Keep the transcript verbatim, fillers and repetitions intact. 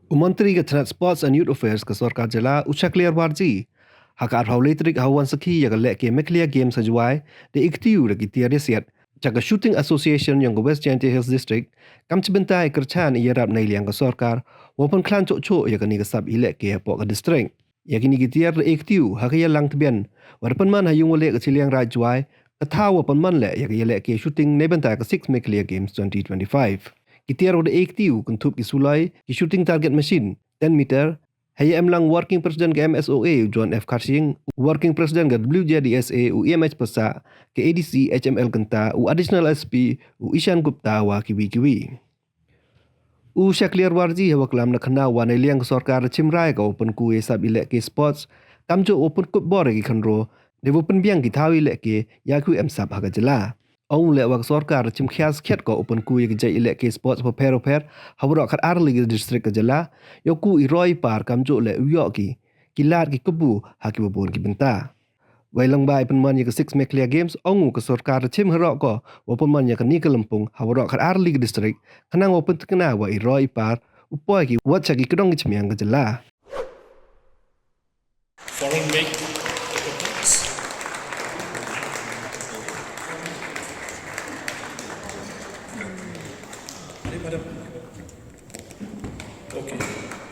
U Montri ka tnat Sports and Youth Affairs ka sorkar jylla, u Shakliar Warji, ha ka arphaw le tarik ha u wan sakhi ya ka lehke Meghalaya Games ha Jowai, da e kti u da ki tiar yasiat cha ka Shooting Association yong ka West Jaintia Hills District, kam chibynta i kyrchan i yarap neiliang ka sorkar wow pynkhlan choh choh ya kani ka sap i lehke hapoh ka district. Ya kini ki tiar da e kti u ha ka yalang tbian wa da pynman ha yung wa leh ka chiliang raij Jowai, ka thaw wa pynman leh ya ka yalehke shooting neibynta ka six Meghalaya Games twenty twenty-five. Ki tiar wa da e kti u kynthup ki suloi, ki shooting target machine, ten meter, hei ya emlang Working President ka M S O A u John F Kharshiing, Working President ka W J D S A u E M H Passah, ka A D C H M L Kynta, u Additional S P u Ishan Gupta wa kiwi kiwi. U Shakliar Warji ha wa klam na khana wa neiliang ka sorkar da chim rai ka wow pynku ya sap i lehke sports, kamjooh wow pynkup bor ya ki khynraw, dei wow pynbiang ki thaw i lehke ya ki u em sap ha ka jylla. Ong u leh wa ka sorkar da chim khia skhiat ka wow pynku ya ki jait i lehke sports waphær waphær ha waroh khat ar le ki district ka jylla, yow ku i roi i par kamjooh leh u yoh ki, ki lad ki kabu ha ki wa bun ki bynta. Wei lyngba i pynman ya ka six Meghalaya Games, ong u ka sorkar da chim haroh ka wow pynman ya kani ka lympung ha waroh khat ar le ki district, khnang wow pyntikna wa i roi i par u poi ki wat cha ki kdong ki chimiang ka jylla. Foreign made products. Hey, madam. Okay.